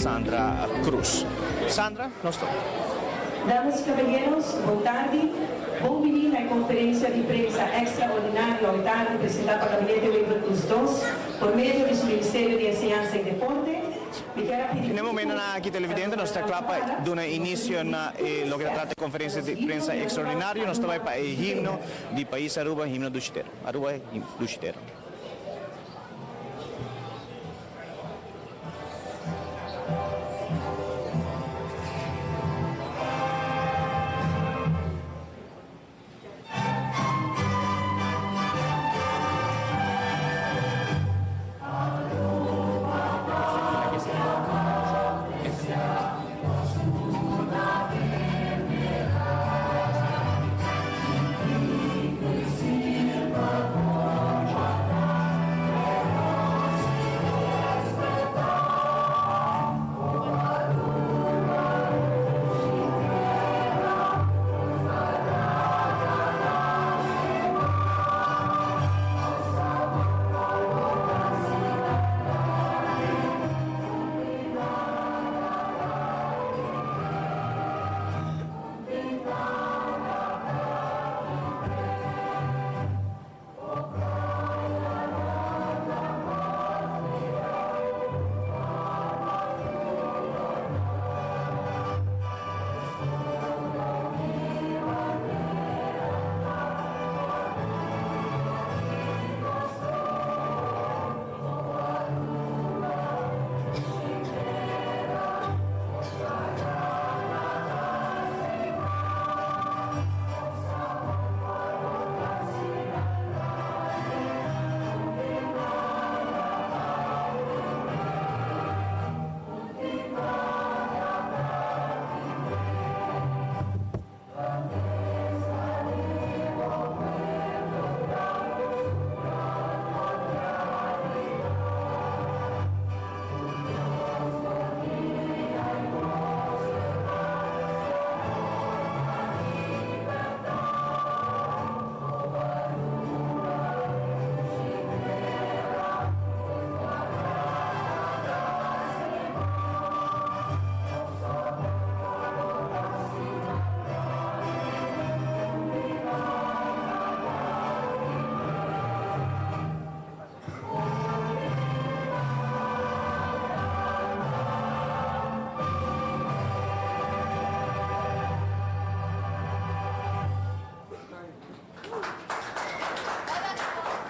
Sandra Cruz. Sandra, nos ta. Damas y caballeros, bon tardi. Bon bini na e conferencia di prensa extraordinario awe tardi presenta pa Gabinete Wever-Croes dos por medio di su Ministerio di Enseñansa y Deporte. Mi kier a pidi Na e tur momentonan aki televidente nos ta kla pa duna inicio na e loke ta trata e conferencia di prensa extraordinario. Nos ta bai pa e himno di pais Aruba, himno Dushi Tera. Aruba, Dushi Tera.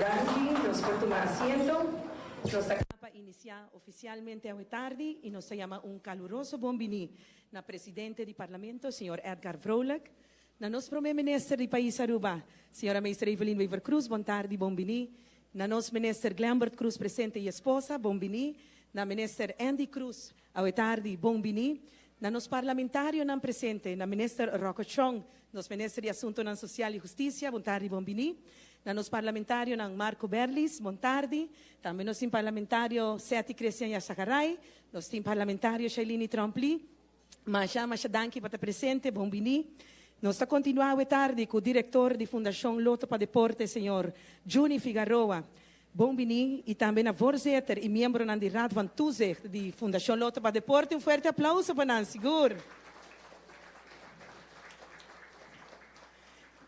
Danki, nos por tuma asiento. Nos ta kla pa inisiá ofisialmente awe tardi i nos ta yama un kaluroso bon biní na Presidente di Parlamento, señor Edgar Vrolijk, Na nos Prome Minister di Pais Aruba, Señora Meester Evelyn Wever-Croes, bon tardi, bon bini. Na nos Minister Glenbert Croes presente y esposa, bon bini. Na Minister Endy Croes, awe tardi, bon bini. Na nos Parlamentarionan presente, na Minister Rocco Tjong, nos Minister di Asuntonan Social y Husticia, bon tardi, bon bini. Na nos Parlamentarionan Marco Berlis, bon tardi. Tambe nos tin Parlamentario Setty Christian Yarzagaray, nos tin Parlamentario Shailiny Tromp-Lee. Masha, masha danki pa ta presente, bon bini. Nos ta kontinuá awe tardi ku direktor di Fundashon Lotto pa Deporte, señor Juni Figaroa. Bon bini i tambe na voorzitter i miembronan di Raad van Toezicht di Fundashon Lotto pa Deporte. Un fuerte aplauso pa nan, sigur.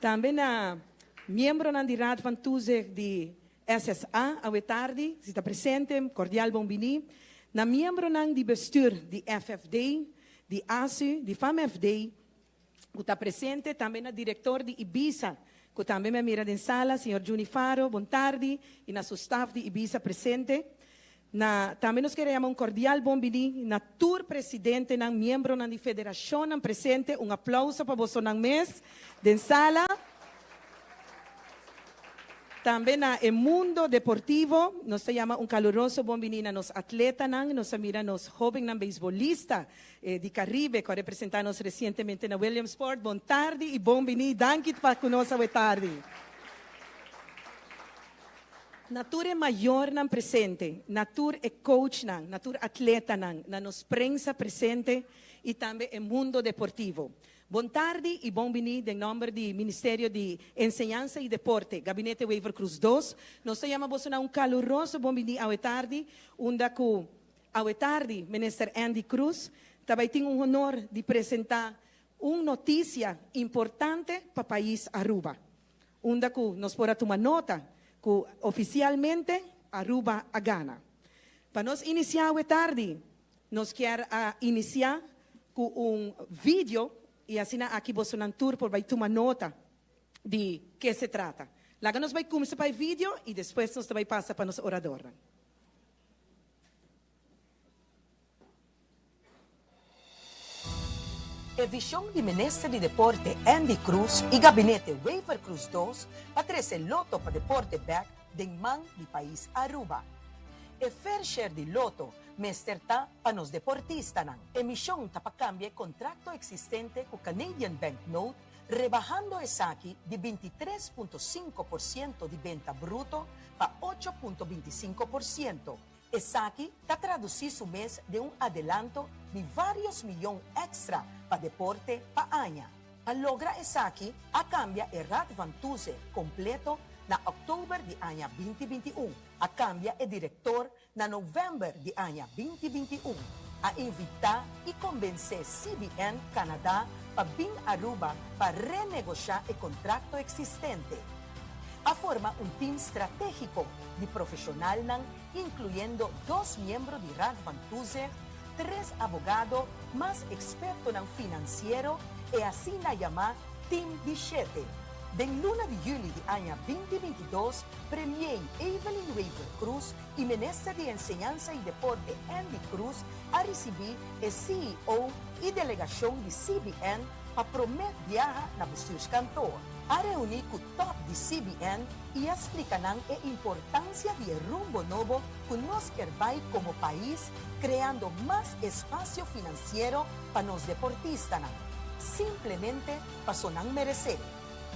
Tambe na miembronan di Raad van Toezicht di SSA awe tardi, si ta presente, cordial bon bini. Na miembronan di bestuur di FFD, di ASU, di FAMFD, cu ta presente, tambe na director di Ibisa, cu tambe mi a mira den sala, señor Juni Faro, bon tardi, y na su staf di Ibisa presente. Na, tambe nos kier a yama un cordial bon bini na tur presidentenan, miembronan di federacionnan presente, un aplauso pa bosonan mes den sala. Tambe na e mundo deportivo, nos ta yama un caluroso bon bini na nos atletanan, nos a mira nos hobennan beisbolista di Caribe cu a representa nos recientemente na Williamsport, bon tardi y bon bini, danki pa cu nos awe tardi. Na tur e mayornan presente, na tur e coachnan, na tur atletanan, na nos prensa presente y tambe e mundo deportivo. Bon tardi y bon bini den nomber di Ministerio di Enseñansa y Deporte, Gabinete Wever-Croes dos. Nos ta yama boso na un caluroso bon bini awe tardi, unda cu. Awe tardi Minister Andy Croes ta bay tin un honor di presenta un noticia importante pa pais Aruba, unda cu nos por a tuma nota cu oficialmente Aruba a gana. Pa nos inicia awe tardi, nos kier a inicia cu un video y asina aki bosonan tur por bay tuma nota di ke se trata. Laga nos bay cuminsa pa e video y despues nos ta bay pasa pa nos oradornan. E vision di Minister di Deporte Endy Croes y Gabinete Wever-Croes dos pa trece Lotto pa Deporte bek den man di pais Aruba. E fair share di Lotto mester ta pa nos deportistanan. E mision ta pa cambia e contracto existente cu Canadian Bank Note rebahando esaki di 23.5% di benta bruto pa 8.25%. Esaki ta traduci su mes den un adelanto di varios miyon extra pa deporte pa aña. Pa logra esaki a cambia e Raad van Toezicht completo na october di aña 2021. A cambia e director na november di aña 2021. A invita y convence CBN Canada pa bin Aruba pa renegocia e contracto existente. A forma un team strategico di profesionalnan incluyendo dos miembro di Raad van Toezicht, tres abogado, mas expertonan financiero e asina yama Team di Shete. Den luna di juli di aña 2022, Premier Evelyn Wever-Croes y Minister di Enseñansa y Deporte Endy Croes a ricibi e CEO y delegacion di CBN pa prome biaha na bestuurskantoor. A reuni cu top di CBN y a splica nan e importancia di e rumbo nobo cu nos kier bay como pais creando mas espacio financiero pa nos deportistanan, simplemente paso nan merece.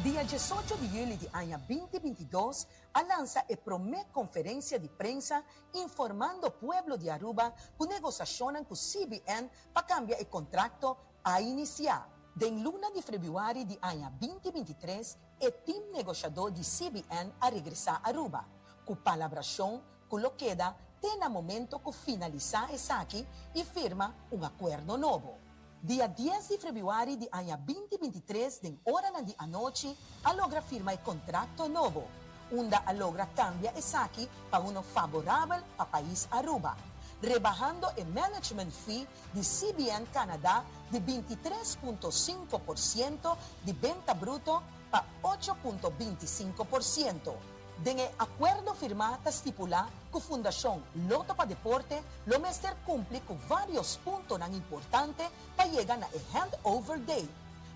Dia 18 di juli di aña 2022 a lansa e prome conferencia di prensa informando pueblo di Aruba cu negociacionnan cu CBN pa cambia e contracto a inicia. Den luna di februari di aña 2023, e team negociador di CBN a regresa Aruba, cu palabracion cu lo keda te na momento cu finalisa esaki y firma un acuerdo nobo. Dia 10 di februari di aña 2023, den oranan di anochi, a logra firma e contracto nobo, unda a logra cambia esaki pa uno favorabel pa pais Aruba, rebahando e management fee di CBN Canada di 23.5% di benta bruto pa 8.25%. Den e acuerdo firma ta stipula cu Fundacion Lotto pa Deporte lo mester cumpli cu varios puntonan importante pa yega na e handover day.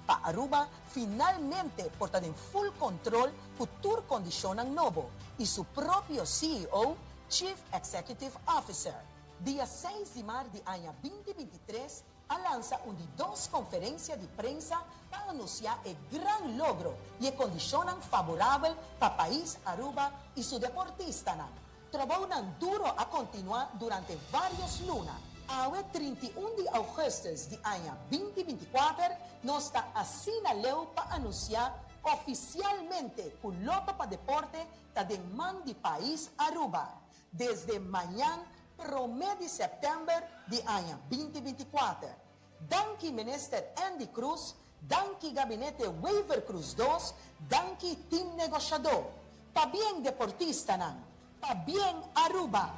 Pa Aruba finalmente por ta den full control cu tur condicionnan nobo y su propio CEO, Chief Executive Officer. Dia 6 di maart di aña 2023 a lansa un di dos conferencia di prensa pa anuncia e gran logro y e condicionnan favorabel pa pais Aruba y su deportistanan. Trabounan duro a continua durante varios luna. Awe 31 di augustus di aña 2024 nos ta asina leu pa anuncia oficialmente cu Lotto pa Deporte ta den man di pais Aruba. Desde mañan 1 di september di aña 2024. Danki Minister Endy Croes, danki Gabinete Wever Croes 2, danki Team Negociador. Pabien deportistanan, pabien Aruba,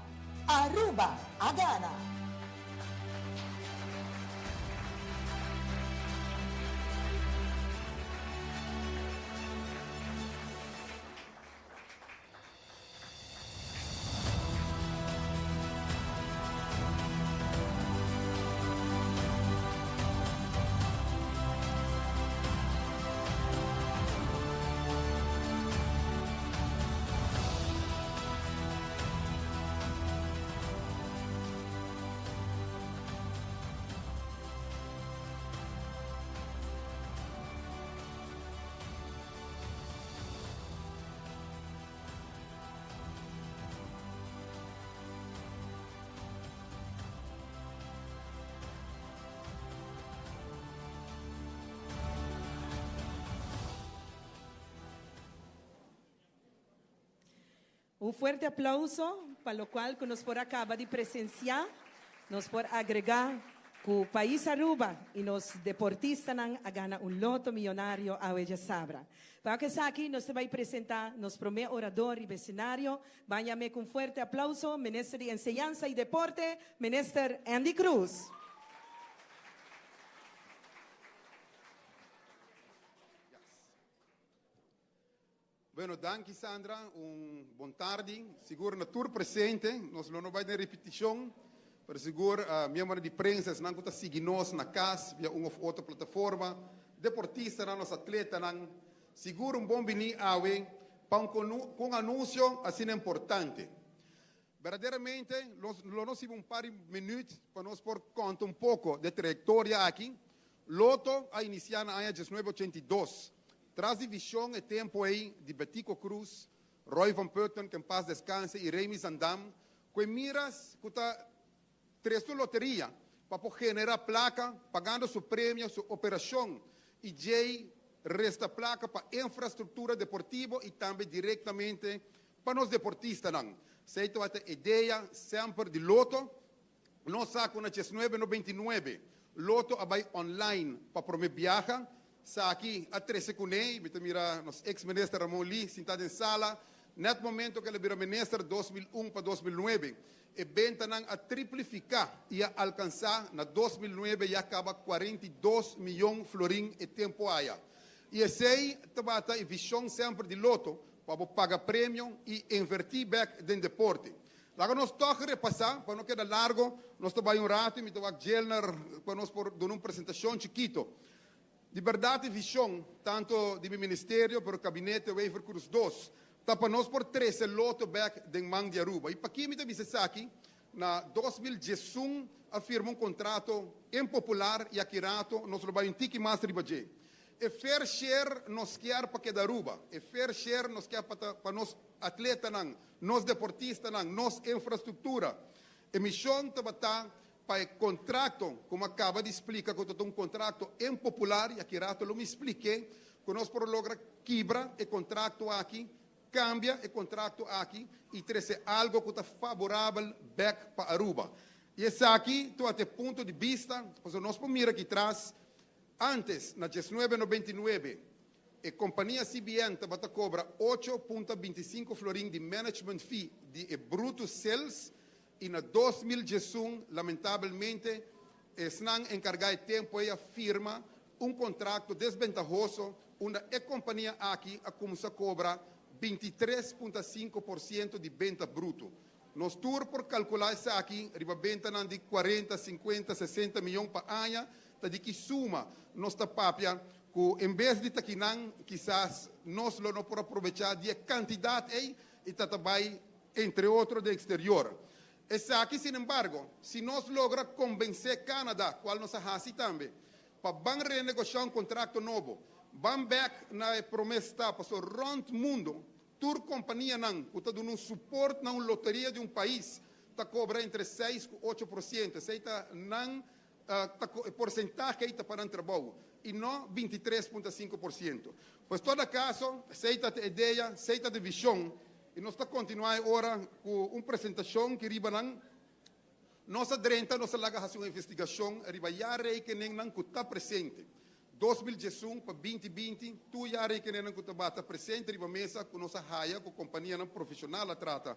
Aruba a gana. Un fuerte aplauso pa locual cu nos por a caba di presencia. Nos por agrega cu pais Aruba y nos deportistanan a gana un loto miyonario awe djasabra. Pa cu esaki nos ta bay presenta nos prome orador riba escenario. Ban yam'e cu un fuerte aplauso, Minister di Enseñansa y Deporte, Minister Endy Croes. Bueno, danki Sandra, un bon tardi. Sigur na tur presente, nos lo no bai den repeticion, pero sigur miembronan di prensa, esnan cu ta sigui nos na cas via un of otro plataforma, deportistanan, nos atletanan, sigur un bon bini awe pa un cu un anuncio asina importante. Berdaderamente, nos lo no siba un par di minuut pa nos por conta un poco de trayectoria aki. Lotto a inicia na aña diesnuebe ochenta i dos, tras di vision e tempo ey di Betico Croes, Roy van Putten, que en paz descanse, y Remy Zandam, cu e miras cu ta trece un loteria pa por genera placa pagando su premio, su operacion y djey resta placa pa infrastructura deportivo y tambe directamente Pa nos deportistanan, esei tabata e idea semper di Lotto. Nos sa ku na diesnuebe nobenta i nuebe Lotto a bai online pa promé biaha. Esaki a trese kuné i mi ta mira nos eks minister Ramon Lee sintá den sala. Nèt momento ku el a bira minister, 2001 pa 2009, e bentanan a triplifiká i a alkansá na 2009 ya kaba 42 miyon florin e tempu aya. I esei tabata e vishon semper di Lotto Pa bo paga premio i invertí bèk den deporte. Laga nos tòg repasá, pa no keda largo, nos ta bai un ratu i mi ta wak Jelner pa nos por duna un presentashon chikito. Di bèrdat e vishon, tanto di mi ministerio pero Kabinete Wever Croes dos, ta pa nos por trese Lotto bèk den man di Aruba. I pakí mi ta bisa esaki? Na 2011 a firma un kontrato impopular i aki rato nos lo bai un tiki mas riba dje. E fair share nos kier pa keda Aruba. E fair share nos kier pa ta pa nos atletanan, nos deportistanan, nos infrastructura. E mision tabata pa e contracto, como a caba di splica cu ta un contracto impopular, y aki rato lo mi splique, cu nos por logra kibra e contracto aki, cambia e contracto aki y trece algo cu ta favorabel bek pa Aruba. Y esaki tabata e punto di bista, pasobra nos por mira aki tras, Antes, na diesnuebe nobenta i nuebe, e kompania CBN tabata kobra ocho punta binti sinku florin di management fee di e bruto sales i na 2011, lamentabelmente, esnan enkargá e tempu ei a firma un kontrakto desbentahoso unda e kompania aki a kumsa kobra 23.5 por siento di benta bruto. Nos tur por kalkulá esaki riba bentanan di 40, 50, 60 miyon pa aña, ta di ki suma nos ta papia ku en bes di ta kinan kisas nos lo no por a probechá di e kantidat ei i ta ta bai entre otro den eksterior. Esaki sinembargo si nos logra kombensé Canada, kual nos a hasi tambe, pa ban renegoshá un kontrakto nobo, ban bèk na e promé stap pasobra rònt mundu tur kompanianan ku ta duna un suport na un loteria di un pais ta kobra entre seis ku ocho por siento. Esei ta nan ta e porsentahe ei ta pa nan trabou i no 23.5%. Pues todo kaso, esei ta e idea, esei ta e vishon i nos ta kontinuá e ora ku un presentashon ki riba nan. Nos a drenta, nos a laga hasi un investigashon riba jaarrekeningnan ku ta presente. 2011 pa 2020, tur jaarrekeningnan ku tabata presente riba mesa ku nos a haya ku kompanianan profeshonal a trata.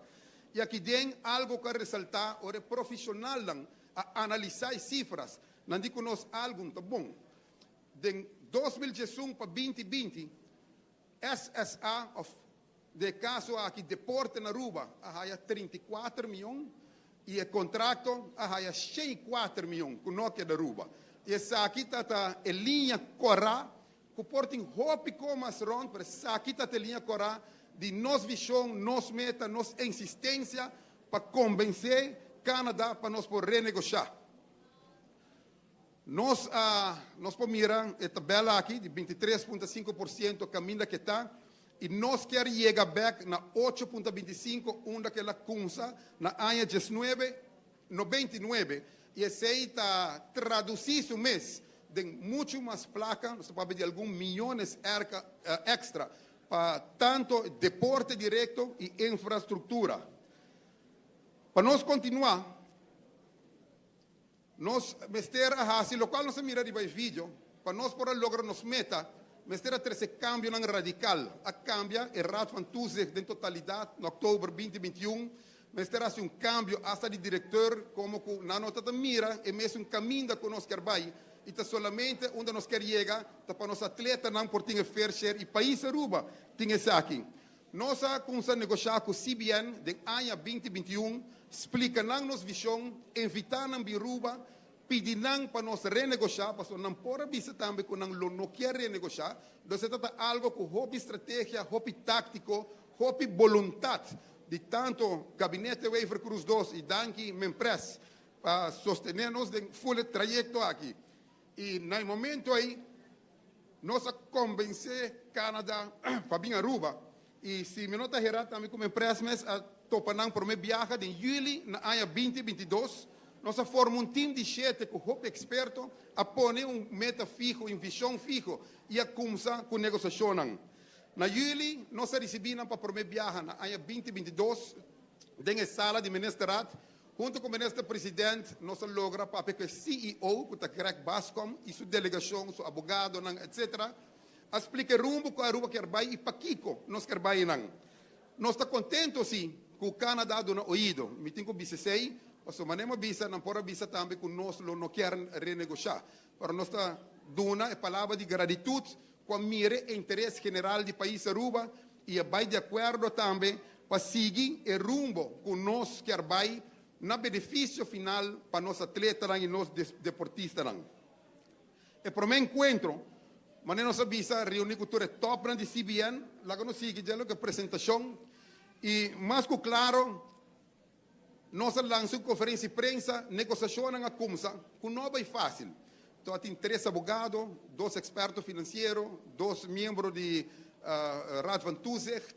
I aki den algu ku a resaltá ora e profeshonalnan a analisá e sifras, nan di ku nos algun ta bon. Den 2011 pa 2020, SSA òf den e kaso aki Deporte na Aruba a haya 34 mion i e kontrakto a haya 104 mion ku no keda Aruba. I esaki ta ta e liña kòrá ku por tin hopi komas rònt, pero esaki ta ta e liña kòrá di nos vishon, nos meta, nos insistensia pa kombensé Canada pa nos por renegoshá. Nos a nos por mira e tabela aki di 23.5% kaminda ke ta i nos kier yega bèk na 8.25 unda ke el a kumsa na aña 1999 i esei ta tradusí su mes den muchu mas plaka, nos ta papia di algun miyones erka èkstra pa tanto deporte direkto i infrastruktura. Pa nos kontinuá. Nos mester a hasi lokual nos a mira riba e video, pa nos por a logra nos meta, mester a trese kambionan radikal. A kambia e Raad van Toezicht den totalidat na oktober 2021, mester a hasi un kambio asta di direkteur komo ku nan no ta ta mira e mesun kaminda ku nos kier bai i ta solamente unda nos kier yega ta pa nos atletanan por tin e fair share i pais Aruba tin esaki. Nos a kumsa negoshá ku CBN den aña 2021, splika nan nos vishon, invitá nan bin Ruba, pidi nan pa nos renegoshá, pasobra nan por a bisa tambe ku nan lo no kier renegoshá. Dus e ta ta algo ku hopi strategia, hopi táktiko, hopi boluntat di tanto Gabinete Wever-Croes dos i danki Mempress pa sostené nos den ful e trayekto aki. I na e momento ei nos a konvensé Canada pa bin Aruba i si mi no ta hera tambe ku Mempress mes a topa nan promé biaha den yüli na aña 2022. Nos a forma un tim di shete ku hopi eksperto, a pone un meta fiho i un vishon fiho i a kumsa ku negosiashonnan. Na yüli nos a risibí nan pa promé biaha na aña 2022 den e sala di Ministerraad. Hunto ku Minister President nos a logra papia ku e CEO ku ta Greg Bascom i su delegashon, su abogadonan etc. A splika e rumbo ku Aruba kier bai i pakiko nos kier bai einan. Nos ta kontento si ku Canada a duna oido. Mi tin ku bisa esei pasobra manera mi a bisa nan por a bisa tambe ku nos lo no kier renegoshá. Pero nos ta duna e palabra di gratitut ku a mira e interes general di pais Aruba i a bai di akuerdo tambe pa sigui e rumbo ku nos kier bai na benefisio final pa nos atletanan i nos deportistanan. E promé enkuentro, manera nos a bisa, reuní ku tur e tòpnan di CBN, laga nos sigui dje loke presentashon i mas ku klaro nos a lansa un konferensia di prensa, negosiashonnan a kumsa ku no a bai fásil. Tabatin tres abogado, dos eksperto finansiero, dos miembro di Raad van Toezicht,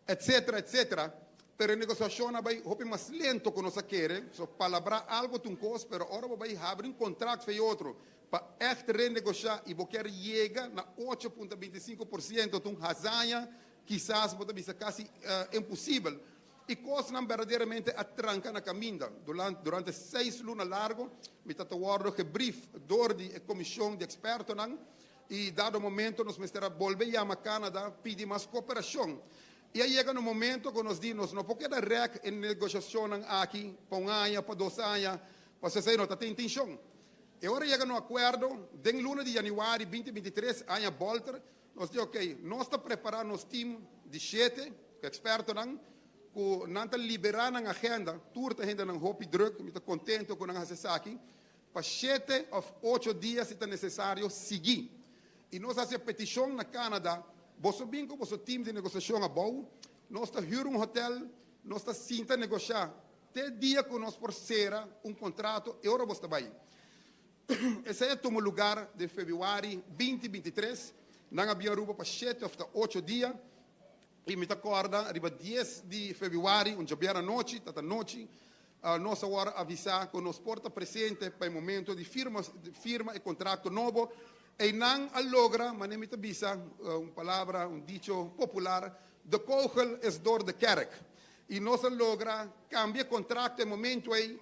etcetera, etcetera. Pero e negosiashon a bai hopi mas lento ku nos a kere. So palabrá algu ta un kos, pero ora bo bai habri un kontrakt fe otro pa ègt renegoshá i bo kier yega na 8.25% ta un hazaña, kisas bo ta bisa kasi imposibel. E kosnan berdaderamente a tranka na kaminda. Durante 6 luna largo mi ta wòrdu gebrief dor di e komishon di ekspertonan i dado momento nos mester a bolbe yama Canada pidi mas kooperashon. I a yega un momento ku nos di nos no por keda rèk e negoshashonnan aki pa un aña, pa 2 aña, pasobra esei no ta intenshon. I ora yega un akuerdo, den luna di yanüari 2023, aña bolter, nos di ok, nos ta prepará nos tim di shete ekspertonan, ku nan ta liberá nan agenda, tur ta hendenan hopi druk, mi ta kontentu ku nan hasi esaki, pa 7 òf 8 dia si ta nesesario sigui. I nos a hasi petishon na Canada, boso bin ku boso tim di negoshashon abou, nos ta hür un hotel, nos ta sinta negoshá, te dia ku nos por sera un kontrato, i ora boso ta bai. Esei a tuma lugá den febrüari 2023, nan a bin Aruba pa 7 òf 8 dia, i mi ta kòrda, riba 10 di febrüari, un djabièrnè anochi, tata nochi, nos a wòrdu avisá ku nos por ta presente pa e momento di firma e kontrato nobo. I nan a logra, manera mi ta bisa, un palabra, un dicho popular, "De kogel is door de kerk". I nos a logra kambia e kontrato e momento ei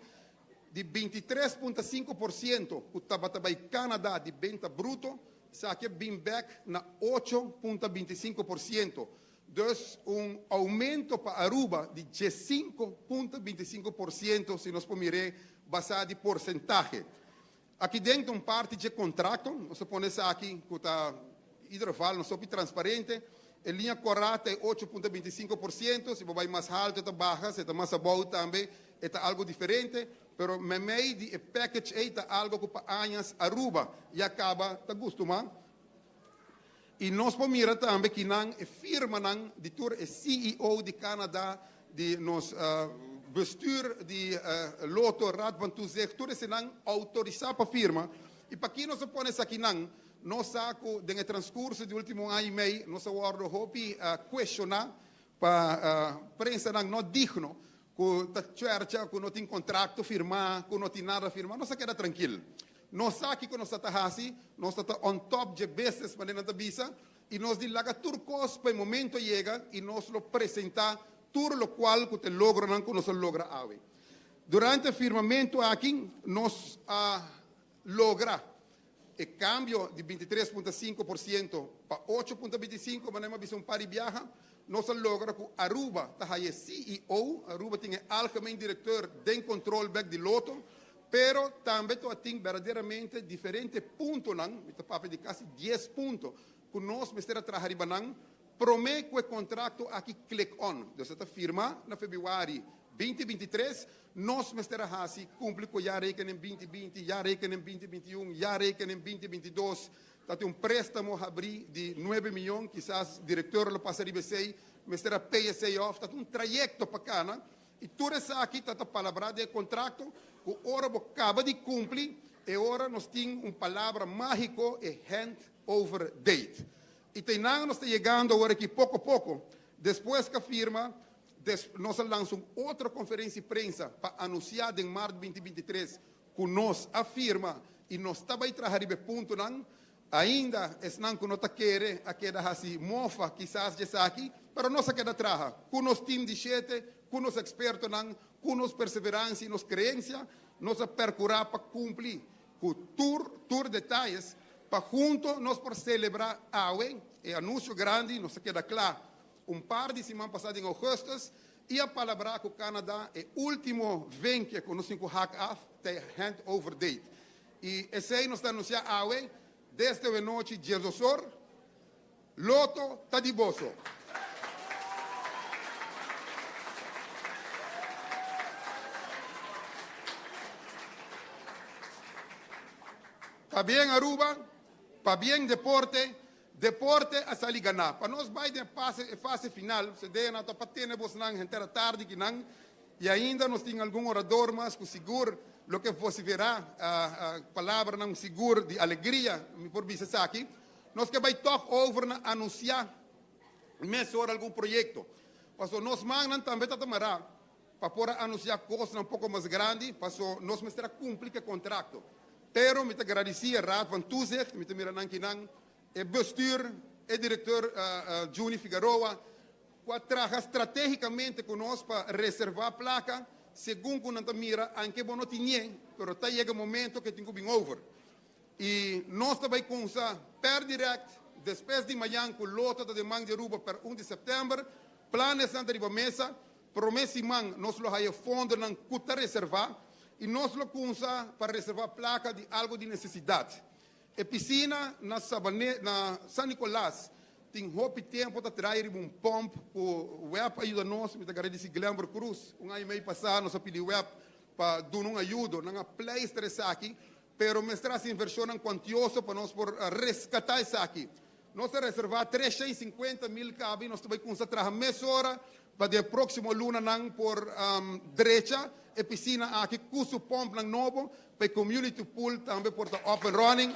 di 23.5% ku tabata bai Canada di benta bruto, esaki a bin bèk na 8.25%. Dus un oumento pa Aruba di 5.25% si nos por mira basá di porsentahe. Aki den un parti di kontrato, nos ta pone aki ku ta in ieder geval nos ta transparente, e liña kòrá ta 8.25%, si bai mas haltu ta baha, si ta mas abou tambe, ta algu diferente, pero meimei di e package ei ta algu ku pa aña Aruba ya kaba ta kustumá. I nos por mira tambe ku nan e firmanan di tur e CEO di Canada, di nos bestuur di Lotto, Raad van Toezicht, tur esnan outorisá pa firma. I pa ki nos a pone esakinan, nos sa ku den e transkurso di último aña i mei, nos a wòrdu hopi kuestioná pa prensa nan no digno, ku ta chèrcha, ku no tin kontrato firmá, ku no tin nada firmá, nos a keda trankil. Nos sa ku nos ta hasi, nos ta on top di business, manera nan ta bisa, i nos di laga tur kos pa e momento yega i nos lo presentá tur lokual ku ta e logronan ku nos a logra awe. Durante e firmamento aki nos a logra e cambio di 23.5% pa 8.25, manera mi a bisa un par di biaha. Nos a logra cu Aruba ta haya e CEO, Aruba tin e algemeen directeur den control bek di Lotto, pero tambe to a tin berdaderamente diferente puntonan, mi ta papia di casi 10 punto, cu nos mester a traha riba nan prome cu e contracto aki click on. Dus e ta firma na februari 2023, nos mester a haci cumpli cu jaarrekening 2020, jaarrekening 2021, jaarrekening 2022. Ta tin un prestamo habri di 9 miyon, kisas director lo pasa riba esey, mester a pay esey off. Ta tin un trayecto pa cana y tur esaki ta ta palabra den e contracto cu ora bo caba di cumpli, e ora nos tin un palabra magico, e hand over date. Y ta eynan nos ta yegando awor aki poco poco, despues cu a firma, nos a lansa un otro conferencia di prensa pa anuncia den maart 2023 cu nos a firma y nos ta bay traha riba e puntonan. Ainda esnan cu no ta kere a keda haci mofa kisas di esaki, pero nos a keda traha cu nos team di shete, cu nos expertonan, cu nos perseverancia y nos creencia, nos a percura pa cumpli cu tur tur detayes pa hunto nos por celebra awe e anuncio grandi. Nos a keda cla un par di siman pasa den augustus y a palabra cu Canada e ultimo vinkje cu nos tin cu hak af ta e handover date. Y esey nos ta anuncia awe desde awe nochi 12 or. Lotto ta di boso. Pabien Aruba, pabien deporte, deporte a sali gana. Pa nos bay den e fase final, cede na ta pa tene bosnan henter a tardi kinan y ainda nos tin algun orador mas cu sigur loke vocifera palabranan sigur di alegria, mi por bisa esaki. Nos ke bay toch over na anuncia mesora algun proyecto. Paso nos mannan tambe ta tamara pa por a anuncia cosnan poco mas grandi, paso nos mester a cumpli cu e contracto. Pero mi ta gradici e Raad van Toezicht, mi ta mira nan kinan, e bestuur, e director Juni Figaroa, cu a traha strategicamente cu nos pa reserva placa, segun cu nan ta mira, anke bo no tinie, pero ta yega momento cu e tin cu bin over. Y nos ta bay cunsa per direct despues di mayan cu Lotto ta den man di Aruba per 1 di september. Planesnan ta riba mesa. Prome siman nos lo haya fondonan cu ta reserva y nos lo cunsa pa reserva placa di algo di necesidad. E piscina na Sabane na San Nicolas tin hopi tempo ta trae riba un pomp cu web a yuda nos. Mi ta agradeci Glenbrook Cruz. Un aña y mei pasa nos a pidi web pa duna un ayudo. Nan a pleister esaki. Pero mester haci inversionnan cuantioso pa nos por rescata esaki. Nos a reserva 350 mil caba y nos ta bay cuminsa traha mesora pa den e proximo lunanan por drecha e piscina aki cu su pompnan nobo pa e community pool tambe por ta up and running.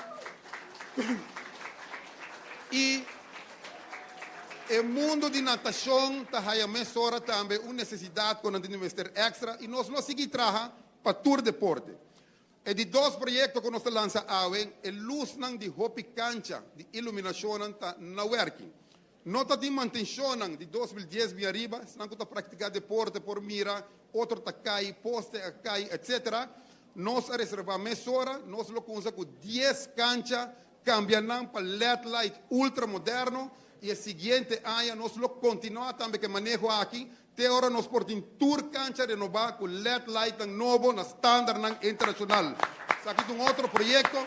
Y e mundo di natacion ta haya mesora tambe un necesidad cu nan tin di mester extra y nos lo sigui traha pa tur deporte. E di dos proyekto ku nos ta lansa awe, e lusnan di hopi kancha di iluminashonnan ta na wèrking. No ta tin mantenshonnan di 2010 bin ariba, esnan ku ta praktiká deporte por mira otro ta kai, poste a kai, etc. Nos a reservá mesora, nos lo kumsa ku 10 kancha, kambia nan pa led light ultra moderno i e siguiente aña nos lo kontinuá tambe ku e maneho aki. Te ora nos por tin tur cancha renoba cu led lightnan nobo na standardnan internacional. Esaki ta un otro proyecto.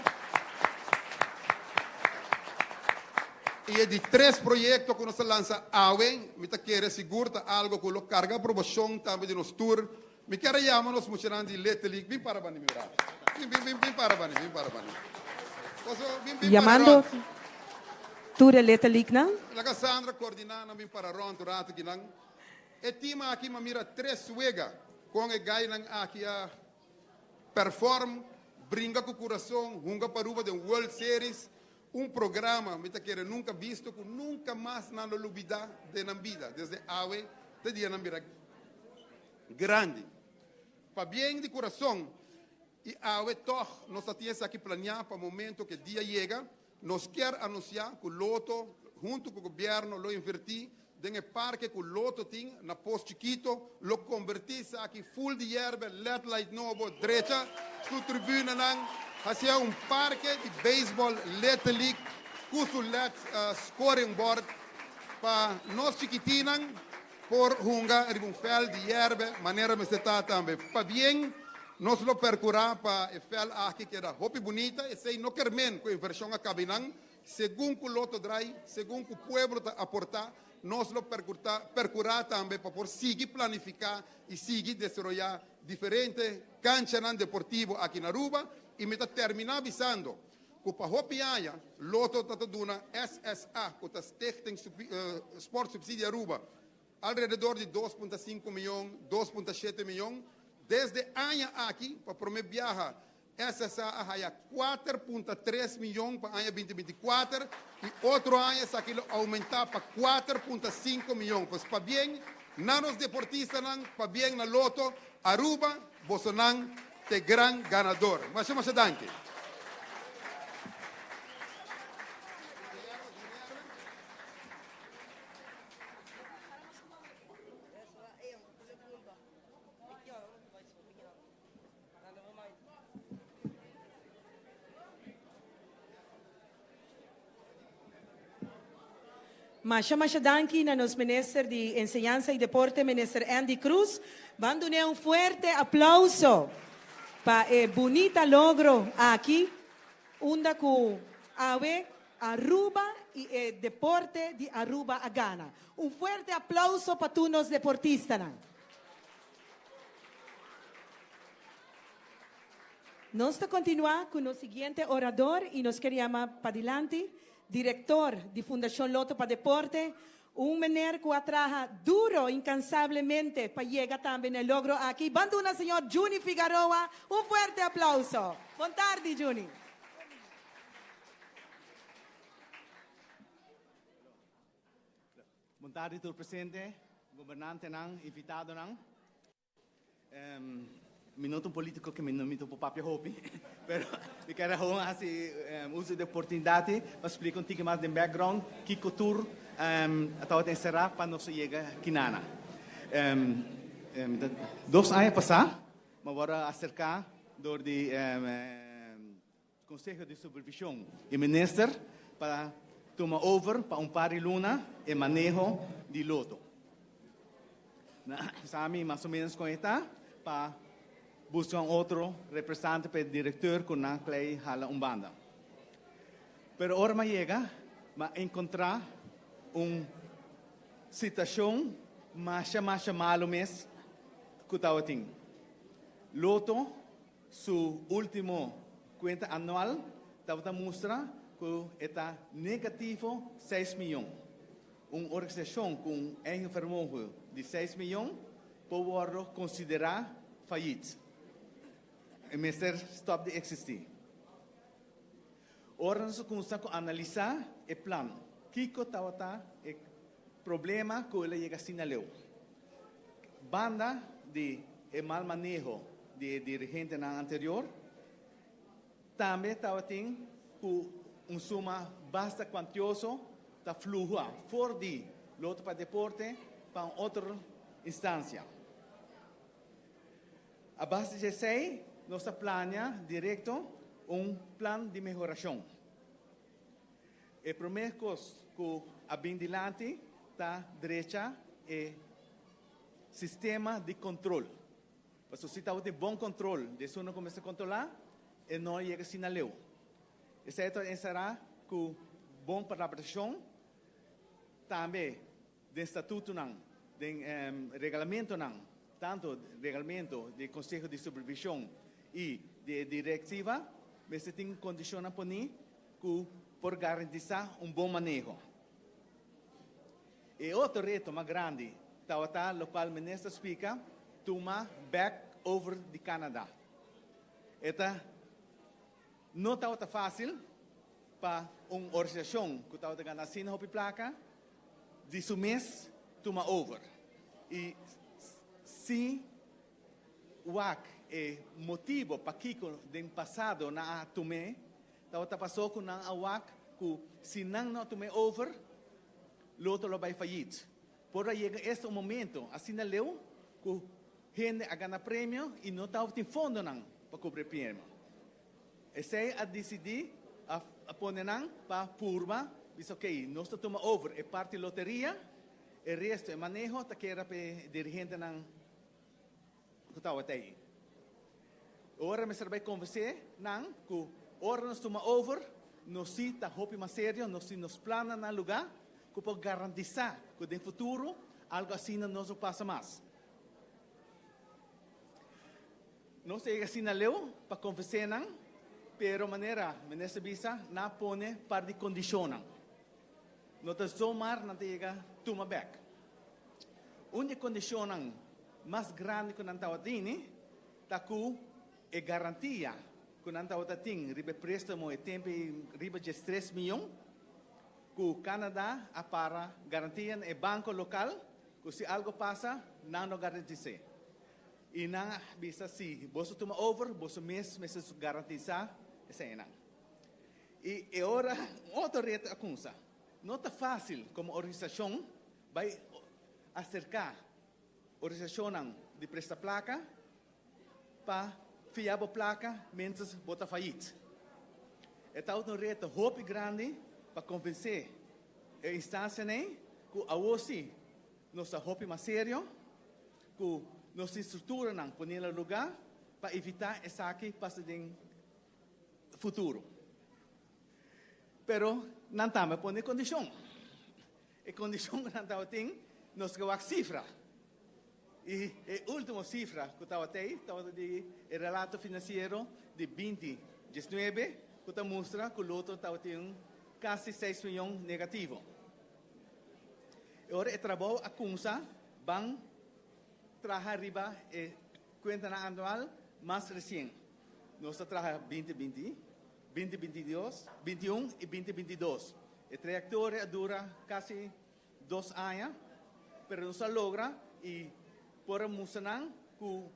Y e di tres proyecto cu nos ta lansa awe, mi ta kere sigur ta algo cu lo carga aprobacion tambe di nos tur. Mi kier a yama nos muchanan di Little League, bin para bani mi rato. Bin, bin, bin, bin para bani, bin para bani. Boso, bin, bin para Yamando rond. tur e Little Leaguenan. Laga Sandra coordina nan bin para rond un rato kinan. E team aki m'a mira tres wega con e guynan aki a perform, bringa cu curason, hunga pa Aruba den World Series, un programa mi ta kere nunca bisto cu nunca mas nan lo lubida den nan bida, desde awe te dia nan bira grandi. Pabien di curason y awe toch nos ta tin esaki planea pa momento cu e dia yega. Nos kier anuncia cu Lotto hunto cu gobierno lo inverti. Den e parke ku Lotto tin na Pos Chikito lo kombertí esaki ful di yerbe, led light nobo, drecha su tribunanan, hasié un parke di beisbòl Little League ku su led scoring board pa nos chikitinnan por hunga riba un vèlt di yerbe manera mester ta tambe. Pabien nos lo perkurá pa e vèlt aki keda hopi bunita, esei no ker men ku e invershon a kabi nan. Segun ku Lotto drai, segun ku pueblo ta aportá, nos lo perkurá tambe pa por sigui planifiká i sigui desaroyá diferente kanchanan deportivo aki na Aruba. I mi ta terminá bisando ku pa hopi aña Lotto ta ta duna SSA, ku ta Stichting Sport Subsidie Aruba, alrededor di 2.5 miyon, 2.7 miyon. Desde aña aki, pa promé biaha, SSA a haya 4.3 miyon pa aña 2024 y otro aña esaki lo aumenta pa 4.5 miyon. Pues pabien na nos deportistanan, pabien na Lotto Aruba, bosonan t'e gran ganador. Masha masha danki. Masha masha danki na nos Minister di Enseñansa y Deporte, Minister Endy Croes. Ban dun'e un fuerte aplauso pa e bunita logro aki, unda cu awe Aruba y e deporte di Aruba a gana. Un fuerte aplauso pa tur nos deportistanan. Nos ta continua cu nos siguiente orador y nos kier yama padilanti director di Fundacion Lotto pa Deporte, un meneer cu a traha duro incansablemente pa yega tambe na e logro aki. Ban duna señor Juni Figaroa un fuerte aplauso. Bon tardi, Juni. Bon tardi tur presente, gobernantenan, invitadonan. Mi no ta un politico ke mi no mi ta por papia hopi, pero mi kier a gewoon hasi uso di oportunidad pa splika un tiki mas den background kiko tur a tabata enserá pa nos a yega kinana. Dos aña pasá mi a wòrdu aserká dor di Conseho di Supervision y Minister pa tuma over pa un par di luna e maneho di Lotto. Na sa mi mas o menos con e ta pa busca un otro representante pa e directeur cu nan klei hala un banda. Pero ora mi a yega mi a encontra un situacion masha masha malo mes cu tabatin. Lotto Su ultimo cuenta anual tabata mustra cu e ta negativo seis miyon. Un organisacion cu un eigen vermogen di seis miyon por wordo considera fayit. E mester stop di existi. Ora nos a cuminsa cu analisa e plan, kico tabata e problema cu el a yega asina leu? Banda di e mal maneho di e dirigentenan anterior, tambe tabatin ku un suma basta kuantioso ta fluha for di Loto pa Deporte pa un otro instansia. A base di esei nos ta plania direkto un plan di mehorashon. E promé kos ku a bin dilanti ta drecha e sistema di kontrol. Pasobra si tabatin bon kontrol di esun ku mester kontrolá, e no a yega asina leu. Esei ta enserá ku bon palabrashon, tambe den statutonan, den reglamentonan, tanto reglamento di Konseho di Supervishon i di e direktiva, mester tin kondishonnan poní ku por garantisá un bon maneho. E otro reto mas grandi tabata lokual Minister splika, tuma bèk over di Canada. E ta no tabata fásil pa un organisashon ku tabata gana asina hopi plaka di su mes tuma over. I si wak e motibo pakiko den pasado nan a tum'é, Tabata pasó ku nan a wak ku si nan no a tum'é over, Lotto lo bai fayit. Por a yega esta un momento asina leu ku hende a gana premio i no tabatin fondonan pa kubri e premio. Esei a disidí a a pone nan pa purba bisa ok nos ta tuma over e parti loteria, e resto e maneho ta keda pa e dirigentenan ku tabata ei. Ora mester bai konvensé nan ku ora nos tuma over, nos sí ta hopi mas serio, nos tin nos plannan na lugá ku por garantisá ku den futuro algu asina no lo pasa mas. Nos a yega asina leu pa konvensé nan, pero manera minister bisa, nan a pone par di kondishonnan. No ta zomaar nan ta yega tuma bek. Un di e kondishonnan mas grandi ku nan tabatin ta ku e garantia ku nan tabata tin riba e préstamo e tempu ei riba diestres miyon ku Canada a para garantia na e banko lokal ku si algo pasa nan lo garantis'é. I nan a bisa si boso tuma over boso mes mester garantisá eseinan. I e ora un otro reto a kumsa. No ta fásil komo organisashon bai aserká organisashonnan di presta plaka pa fia bo plaka miéntras bo ta fayit. E tabata un reto hopi grandi pa konvensé e instansianan ku awor sí nos ta hopi mas serio, ku nos tin strukturanan pone na lugá pa evitá esaki pasa den futuro. Pero nan tambe a pone kondishon. E kondishon ku nan tabatin, nos ke wak sifra. I e último sifra ku tabat'ei tabata di e relato finansiero di binti diesnuebe ku ta mustra ku Lotto tabatin kasi seis miyon negativo. E ora e trabou a kumsa ban traha riba e kuentanan anual mas resien. Nos ta traha binti binti, binti bintidos, bintiun i binti bintidos. E trayektoria a dura kasi dos aña, pero nos a logra i por a mustra nan ku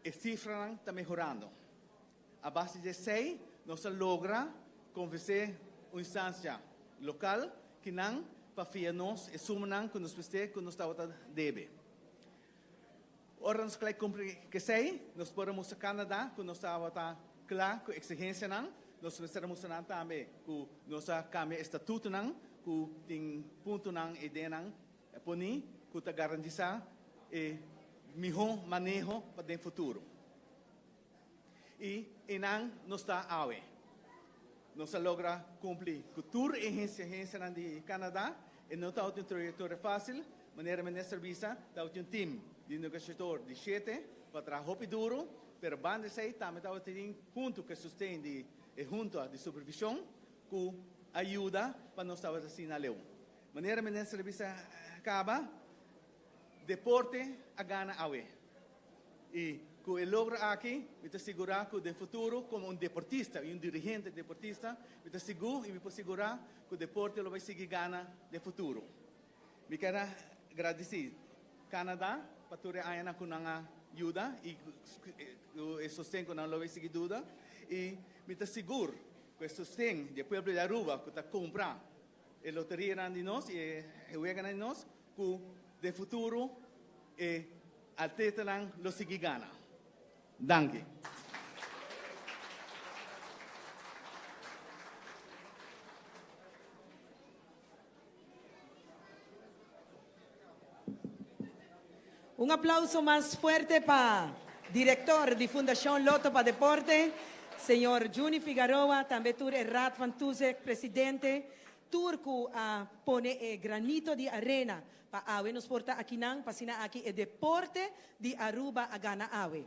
e sifranan ta mehorando. A base di esei nos a logra konvensé un instansia lokal ki nan pa fia nos e sumanan ku nos mester ku nos tabata debe. Ora nos kla kumpli ku esei, nos por a mustra Canada ku nos tabata kla ku eksigensianan. Nos mester a mustra nan tambe ku nos a kambia e statutonan ku tin puntonan i ideanan poní ku ta garantisá e mihó maneho pa den futuro. I einan nos ta awe. Nos a logra kumpli ku tur e eksigensianan di Canada. E no tabata un trayektoria fásil, manera minister bisa, tabata un tim di negosiador di shete ku a traha hopi duru, pero banda esei tambe tabata tin huntu ku e sosten di e Hunta di Supervishon ku a yuda pa nos tabata asina leu. Manera minister a bisa kaba, deporte a gana awe. I ku e logro aki mi ta sigurá ku den futuro komo un deportista i un dirigente deportista mi ta sigur i mi por sigurá ku deporte lo bai sigui gana den futuro. Mi kier a gradisí Canada pa tur e añanan ku nan a yuda i ku e sosten ku nan lo bai sigui duda i mi ta sigur ku e sosten di e pueblo di Aruba ku ta kumpra e loterianan di nos i e weganan di nos ku den futuro e atletanan lo sigui gana. Danki. Un aplauso mas fuerte pa director di Fundacion Lotto pa Deporte, señor Juni Figaroa, tambe tur e Raad van Toezicht, presidente, tur cu a pone e granito di arena pa awe nos por ta akinan, pa asina aki e deporte di Aruba a gana awe.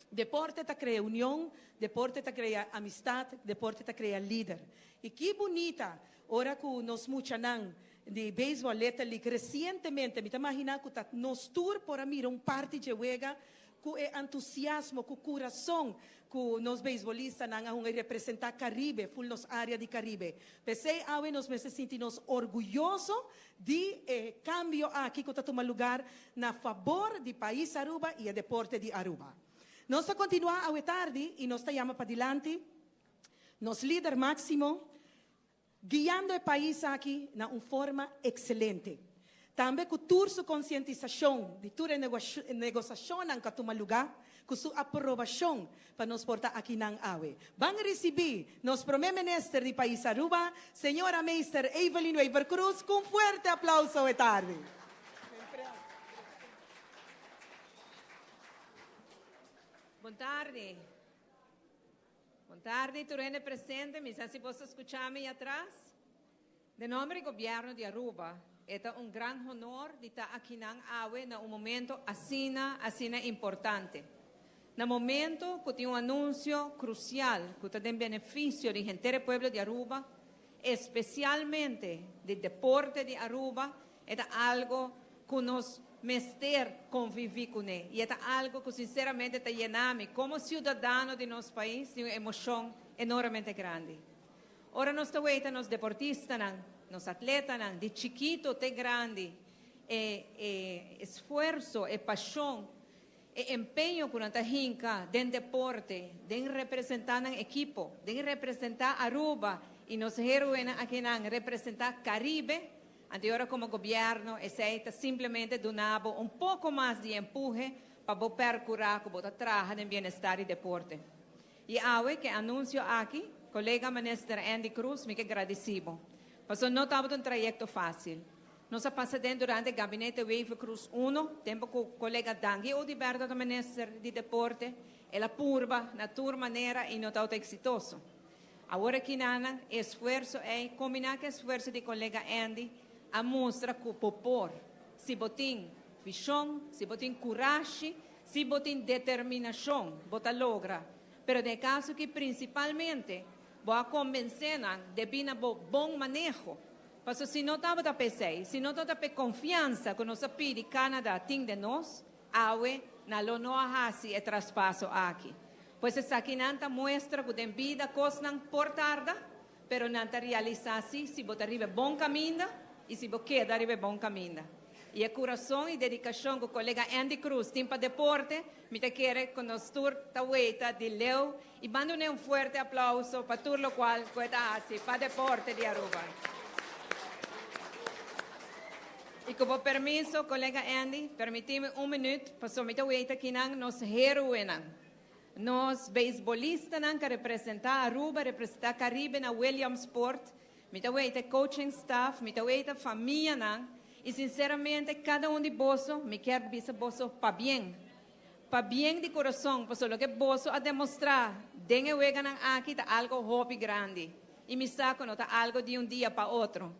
Deporte ta crea union, deporte ta crea amistad, deporte ta crea lider. Y ki bunita ora cu nos muchanan di baseball Little League recientemente, mi ta magina cu ta nos tur por a mira un parti dje wega cu e entusiasmo, cu curason cu nos beisbolistanan a hunga y representa Caribe, ful nos area di Caribe. P'esey awe nos mester sinti nos orguyoso di e cambio aki cu ta tuma lugar na fabor di pais Aruba y e deporte di Aruba. Nos ta continua awe tardi y nos ta yama padilanti nos lider maximo, Guiando e pais aki na un forma excelente. Tambe ku tur su konsientisashon di tur e negosashonnan ku a tuma lugá, ku su aprobashon pa nos por ta akinan awe. Ban risibí nos Promé Minister di Pais Aruba, Señora Meester Evelyn Wever-Croes ku un fuerte aplauso e tardi. Bon tardi. Bon tardi tur hende presente. Mi sa si boso ta skucha mi atras. Den nomber di Gobierno di Aruba, e ta un gran honor di ta akinan awe na un momento asina, asina importante. Na momento cu tin un anuncio crucial cu ta den beneficio di henter e pueblo di Aruba, especialmente di deporte di Aruba, e ta algo cu nos mester convivi cune y e ta algo cu sinceramente ta yena mi como ciudadano di nos pais di un emocion enormemente grandi. Ora nos ta weita nos deportistanan, nos atletanan, di chikito te grandi, e e esfuerso, e pashon, e empeño ku nan ta hinka den deporte, den representá nan ekipo, den representá Aruba i nos héroenan akinan representá Caribe, anto e ora komo gobièrnu esei ta simplemente duna bo un poko mas di empuhe pa bo pèrkurá ku bo ta traha den bienestar di deporte. Y awe ke anuncio aki, colega Minister Endy Croes mi ke gradici bo. Paso no tabata un trayecto facil. Nos a pasa den durante Gabinete Wever-Croes uno, tempo cu colega Dangui Oduber tabata Minister di Deporte, el a purba na tur manera y no tabata exitoso. Awor aki nanan e esfuerzo ey, combina cu e esfuerzo di colega Endy, a mustra cu bo por, si bo tin vision, si bo tin curashi, Si bo tin determinashon, bo ta logra. Pero den e kaso aki prinsipalmente bo a kombensé nan debí na bo bon maneho. Pasobra si no tabata pa esei, si no tabata pa e konfiansa ku nos a pidi Canada tin den nos, awe nan lo no a hasi e traspaso aki. Pues esakinan ta muestra ku den bida kosnan por tarda, Pero nan ta realisá sí si bo ta riba e bon kaminda i si bo keda riba e bon kaminda. I e kurason i dedikashon ku kolega Endy Croes tin pa deporte, mi ta kere ku nos tur ta weita di leu i ban dun'é un fuerte aplauso pa tur lokual ku e ta hasi pa deporte di Aruba. I ku bo permiso, kolega Endy, permití mi un minüt pasobra mi ta weita kinan nos héroenan. Nos beisbolistanan ka representa Aruba, representa Caribe na Williamsport. Mi ta weita e coaching staff, mi ta weita famianan y sinceramente cada un di boso mi kier bisa boso pabien. Pabien di corazon pasobra loke boso a demostra den e weganan aki ta algo hopi grandi y mi sa cu no ta algo di un dia pa otro.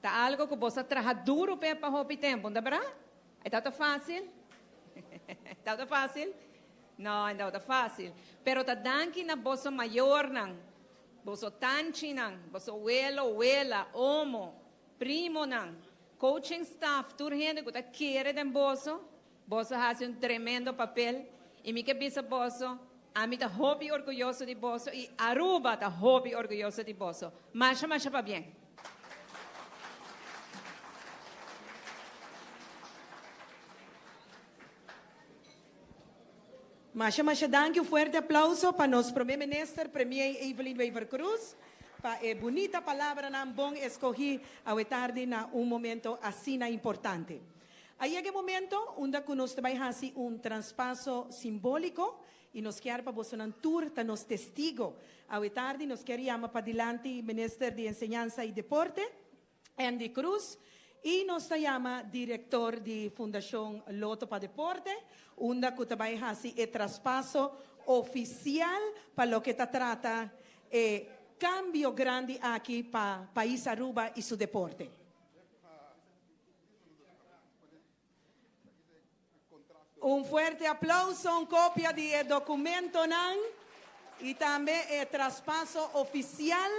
Ta algo cu boso a traha duro p'e pa hopi tempo, no ta berdad? E tabata facil? E tabata facil? No, e no ta fácil. Pero ta danki na boso mayornan, boso tanchinan, boso welo, wela, omo, primonan, coaching staff, tur hende ku ta kere den boso, boso hasi un tremendo papel. I mi ke bisa boso, ami ta hopi orguyoso di boso i Aruba ta hopi orguyoso di boso. Masha masha pabien. Masha masha danki, un fuerte aplauso pa nos Prome Minister, Premier Evelyn Wever-Croes, pa e bunita palabranan bon escogi awe tardi na un momento asina importante. A yega e momento unda cu nos ta bay haci un traspaso simbolico y nos kier pa bosonan tur ta nos testigo. Awe tardi nos kier yama padilanti Minister di Enseñansa y Deporte, Endy Croes y nos ta yama director di Fundacion Lotto pa Deporte unda cu ta bay haci e traspaso oficial pa loke ta trata e cambio grandi aki pa pais Aruba y su deporte. Un fuerte aplauso, un copia di e documentonan y tambe e traspaso oficial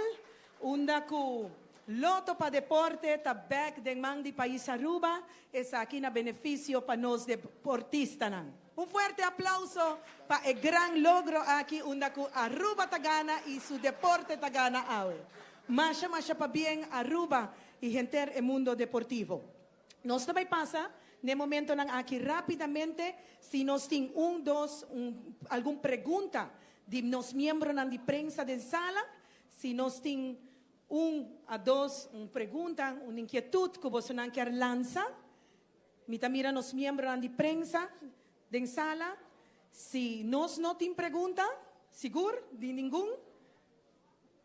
unda cu Lotto pa Deporte ta bek den man di pais Aruba, esaki na beneficio pa nos deportistanan. Un fuerte aplauso pa e gran logro aki unda cu Aruba ta gana y su deporte ta gana awe. Masha masha pabien Aruba y henter e mundo deportivo. Nos ta bai pasa n'e momentonan aki rápidamente si nos tin un, dos, un, algun pregunta di nos miembronan di prensa den sala. Si nos tin un a dos, un pregunta, un inkietut ku bosonan kier lansa. Mi ta mira nos miembronan di prensa den sala. Si nos no tin pregunta, sigur di ningun?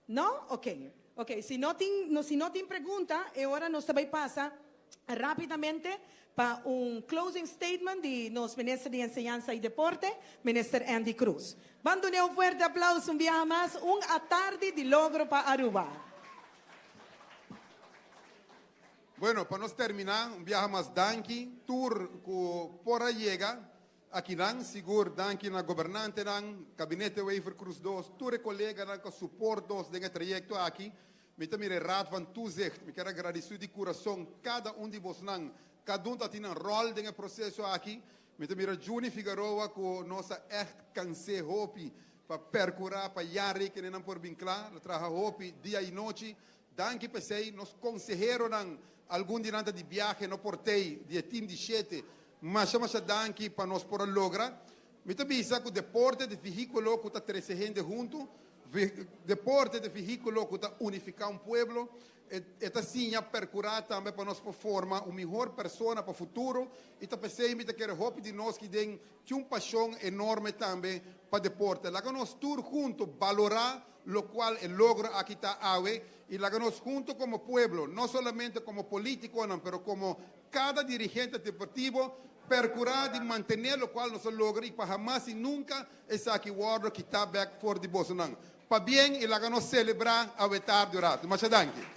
No? Ok. Ok, si no tin, no, si no tin pregunta, e ora nos ta bay pasa rapidamente pa un closing statement di nos Minister di Enseñansa y Deporte, Minister Endy Croes. Ban dune un fuerte aplauso un biaha mas, un atardi di logro pa Aruba. Bueno, pa nos termina, un biaha mas danki tur cu por a yega akinan. Sigur danki na gobernantenan, Gabinete Wever-Croes dos, tur e coleganan cu a support nos den e trayecto aki. Mi ta mira e Raad van Toezicht, mi kier a gradici di curason cada un di bosnan, cada un ta tin nan rol den e proceso aki. Mi ta mira Juni Figaroa cu nos a echt canse hopi pa percura pa ya rekeningnan por bin cla, lo traha hopi dia y nochi. Danki p'esei, nos konseheronan, algun di nan ta di biahe, no por tei, di e tim di shete, masha masha danki pa nos por a logra. Mi ta bisa ku deporte ta e vehíkulo ku ta trese hende huntu, deporte ta e vehíkulo ku ta unifiká un pueblo, e ta siña perkurá tambe pa nos por forma un mihor persona pa futuro, i ta p'esei mi ta kere hopi di nos ki den tin un pashon enorme tambe pa deporte. Laga nos tur huntu balorá locual e logro aki ta awe y laga nos hunto como pueblo, no solamente como politiconan, pero como cada dirigente deportivo, percura di mantene locual nos a logra y pa hamas y nunca esaki wordo kita bek for di bosonan. Pabien y laga nos celebra awe tardi un rato. Masha danki.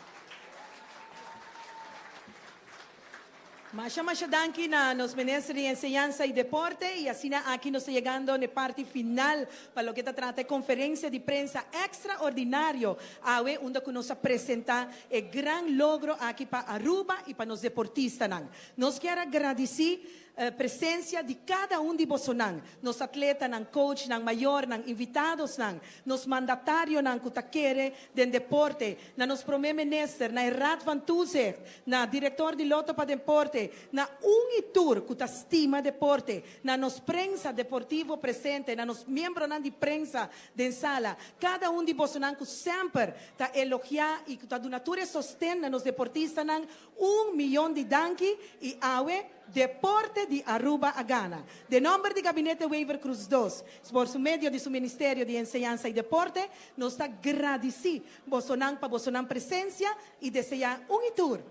Masha masha danki na nos Minister di Enseñansa y Deporte y asina aki nos ta yegando n'e parti final pa loke ta trata e conferencia di prensa extraordinario awe unda cu nos a presenta e gran logro aki pa Aruba y pa nos deportistanan. Nos kier a gradici presencia di cada un di bosonan, nos atletanan, coachnan, mayornan, invitadosnan, nos mandatarionan cu ta kere den deporte, na nos Prome Minister, na e Raad van Toezicht, na Director di Lotto pa Deporte, na un y tur cu ta stima deporte, na nos prensa deportivo presente, na nos miembronan di prensa den sala, cada un di bosonan cu semper ta elogia y cu ta duna tur e sosten na nos deportistanan, un miyon di danki y awe Deporte di Aruba a gana. Den nomber di Gabinete Wever-Croes dos, por su medio di su Ministerio di Enseñansa y Deporte, nos ta gradici bosonan pa bosonan presencia y desea un y tur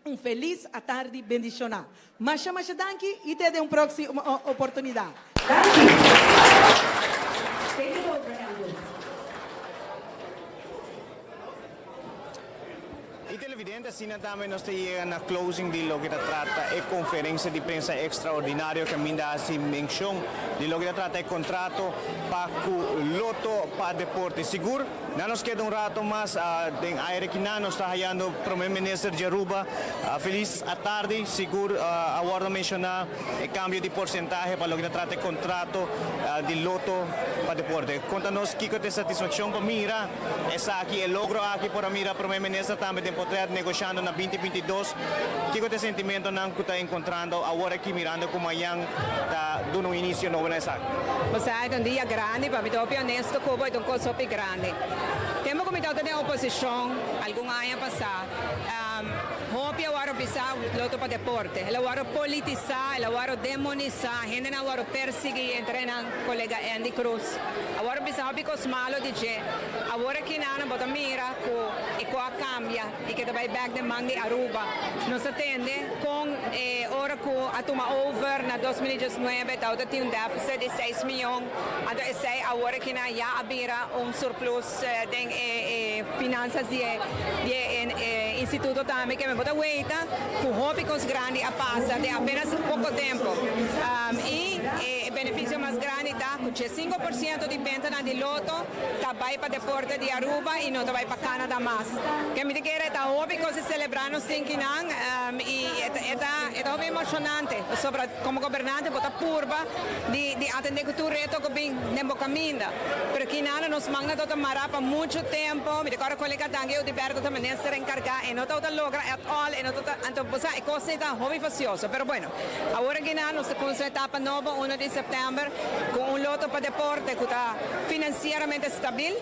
un feliz atardi bendiciona. Masha masha danki y te den un proximo oportunidad. Danki. Take it over, Andrew. Y televidente, asina tambe nos ta yega na closing di loke ta trata e conferencia di prensa extraordinario caminda a haci mencion di loke ta trata e contrato pa cu Lotto pa Deporte. Sigur, na nos keda un rato mas den aire kinan nos ta hayando Prome Minister di Aruba. Feliz atardi. Sigur a wordo menciona e cambio di porcentahe pa loke ta trata e contrato di Lotto pa Deporte. Conta nos kico ta e satisfaccion pa mira Esaki, e logro aki por a mira Prome Minister tambe den potret negoshando na binti 22. Kiko ta e sentimentonan ku ta enkontrando awor aki mirando ku mañan ta duna un inisio nobo na esaki? Osea, e ta un dia grandi, pa mi ta hopi honesto ku bo, e ta un kos hopi grandi. Tempu ku mi tabata den oposishon algun aña pasá, hopi a wòrdu bisa Lotto pa Deporte. El a wòrdu politisá, el a wòrdu demonisá, hendenan a wòrdu persiguí, entre nan kolega Endy Croes. Awor a bisa hopi kos malo di dje. Awor aki nan bo ta mira ku e ko a kambia i ke ta bai bek den man di Aruba. Nos a tende kon e ora ku a tuma over na 2019 tabata tin un deficit di seis miyon, anto esei awor aki nan ya a bira un surplus den e finansas di e di e instituto tambe ke bo ta weita ku hopi kos grandi a pasa den apenas poko tempo i e benefisio mas grandi ta ku 5% di bentanan di loto ta bai pa deporte di Aruba i no ta bai pa Canada mas. Ke mi ta kere ta hopi kos di selebrá nos tin kinan i e ta e ta hopi emoshonante pasobra komo gobernante bo ta purba di di atendé ku tur reto ku bin den bo kaminda. Pero kinan nos manga tabata mará pa muchu tempu. Mi ta kòrda kolega Dangui Oduber tabata minister enkargá e no tabata logra at all e no tabata anto bo sa e kos ei ta hopi fasioso pero bueno. Awor aki nan nos ta cuminsa un etapa nobo, uno di september, cu un loto pa deporte cu ta financia. financieramente stabil,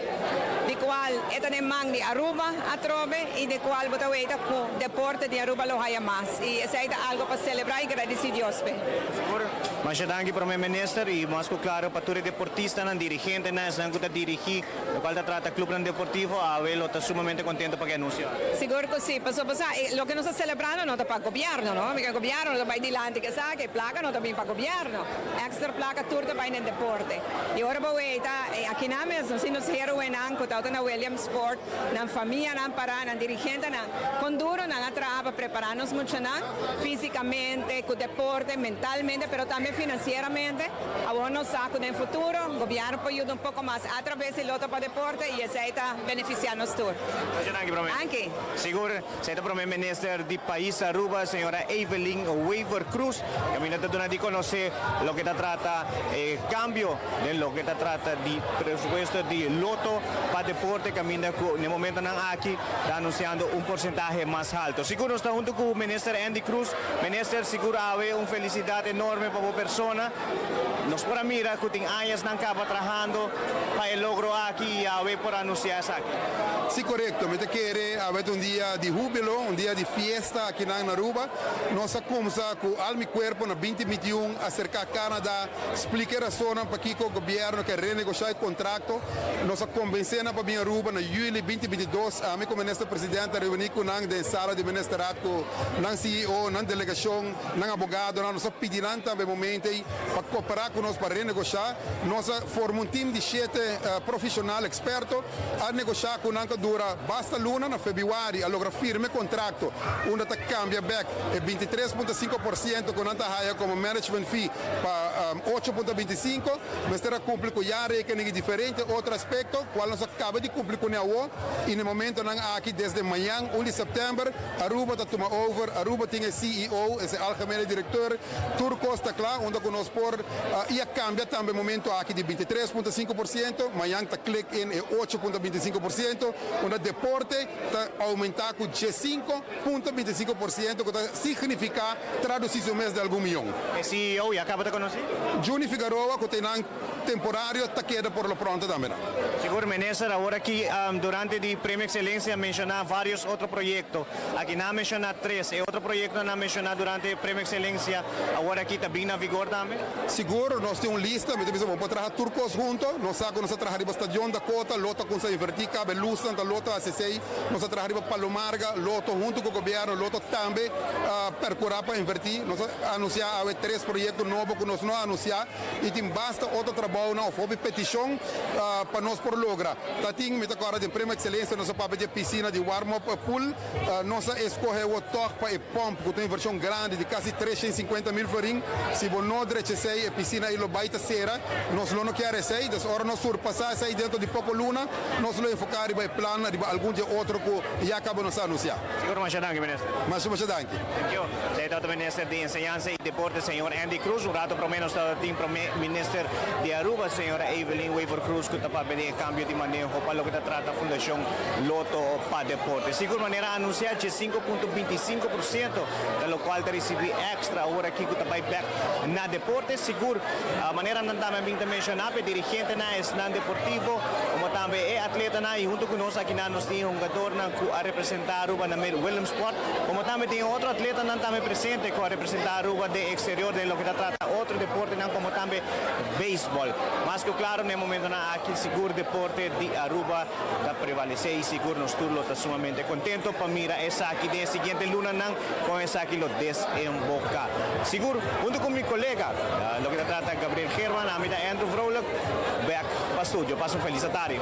di cual e ta den man di Aruba atrobe y di cual bo ta weta cu deporte di Aruba lo haya mas. Y esey ta algo pa celebra y gradici Dios p'e. Sigur. Masha danki Prome Minister y mas cu claro pa tur e deportistanan, dirigentenan, esnan cu ta dirigi locual ta trata clubnan deportivo, awe lo ta sumamente contento pa cu e anuncio aki. Sigur cu si, pasobra bo sa, loke nos ta celebrando no ta pa gobierno, no, mica gobierno no ta bay dilanti cu esaki, e placa no ta bin pa gobierno. Extra placa tur ta bay den deporte. Y ora bo weita akinan mes nos tin nos heroenan cu tawata na Williamsport, nan famianan para, nan dirigentenan, con duro nan a traha pa prepara nos muchanan fisicamente, cu deporte, mentalmente, pero tambe financieramente. Awor nos sa cu den futuro gobierno por yuda un poco mas atraves di Lotto pa Deporte y esey ta beneficia nos tur. Muchas danki, Prome. Danki. Sigur, esey ta Prome Minister di Pais Aruba, señora Evelyn Wever-Croes. Caminda ta duna di conoce loke ta trata e cambio den loke ta trata di presupuesto di Lotto pa Deporte caminda cu n'e momentonan aki ta anunciando un porcentahe mas halto. Sigur nos ta hunto cu Minister Endy Croes. Minister, sigur awe un felicidad enorme pa bo persona. Nos por a mira cu tin añasnan caba trahando pa e logro aki y awe por anuncia esaki. Si corecto, mi ta kere awe ta un dia di hubilo, un dia di fiesta akinan na Aruba. Nos a kumsa ku al mi kuerpo na binti bintiun aserká Canada, splika e rasonnan pakiko gobièrnu ke renegoshá e kontrakto. Nos a kombensé nan pa bin Aruba na yüli binti 22. Ami ku Minister Presidente a reuní ku nan den sala di Ministerraad ku nan CEO, nan delegashon, nan abogadonan. Nos a pidi nan tambe e momento ei pa koperá ku nos pa renegoshá. Nos a forma un tim di shete profeshonal eksperto. A negoshá ku nan ta dura basta luna. Na febrüari a logra firma e kontrakto unda ta kambia bèk e 23.5% ku nan ta haya komo management fee pa 8.25. Mester a kumpli ku jaarrekening i diferente otro aspekto kual nos a kaba di kumpli kuné awo i na e momentonan aki desde mañan 1 di sèptèmber Aruba ta tuma over. Aruba tin e CEO, es e algemene direkteur. Tur kos ta kla unda ku nos por i a kambia tambe momento aki di 23.5%, mañan ta klik in e 8.25% unda deporte ta oumentá ku 15.25% ku ta signifiká tradusí su mes di algun miyon. E CEO ya kaba ta konosí? Juni Figaroa ku ta einan temporario ta keda por lo pronto tambe nan. Sigur Minister, awor aki durante di Premio Excelencia a menshoná varios otro proyekto. Aki nan a menshoná tres. E otro proyektonan a menshoná durante e Premio Excelencia awor aki ta bin na vigor tambe? Sigur, nos tin un lista. Mi ta bisa bo por traha tur kos hunto. Nos sa ku nos a traha riba Stadion Dakota, Lotto a kumsa invertí, kabe lusnan ta Lotto hasi esei. Nos a traha riba Palomarga, Lotto hunto ku gobièrnu, Lotto tambe a perkurá pa invertí. Nos a anunsiá awe tres proyekto nobo ku nos no a anunsiá i tin basta otro trabounan òf hopi petishon pa nos por logra. Ta tin, mi ta kòrda den Premio Excelencia nos a papia di e pisina di warm up pool. Nos a escoge awor tog pa e pomp cu ta un inversion grandi di casi 350 mil florin. Si bo no drecha esey, e piscina ey lo bay ta cera. Nos lo no kier esey. Dus ora nos surpasa esey dentro di poco luna, nos lo enfoca riba e plan, riba algun di e otro cu ya caba nos a anuncia. Sigur masha danki minister. Masha masha danki. Thank you. Esey tabata minister di Enseñansa y Deporte señor Endy Croes. Un rato prome nos tabata tin prome minister di Aruba señora Evelyn Wever Croes cu ta papia di e cambio di maneho pa loke ta trata Fundacion Lotto pa Deporte. Sigur manera anuncia dje 5.25% ta locual ta ricibi extra awor aki cu ta bay bek na deporte. Sigur manera nan tambe a bin ta menciona p'e dirigentenan, esnan deportivo como tambe e atletanan y hunto cu nos akinan nos tin e hungadornan cu a representa Aruba na Williamsport como tambe tin e otro atletanan tambe presente cu a representa Aruba den exterior den loke ta trata otro deportenan como tambe beisbol. Mas cu claro na e momentonan aki sigur deporte di Aruba ta prevalece y sigur nos tur lo ta sumamente contento pa mira esaki den e siguiente lunanan con esaki lo desemboca. Sigur hunto cu mi colega loke ta trata Gabriel German, ami ta Andrew Vrolijk, bek pa studio. Pasa un feliz atardi.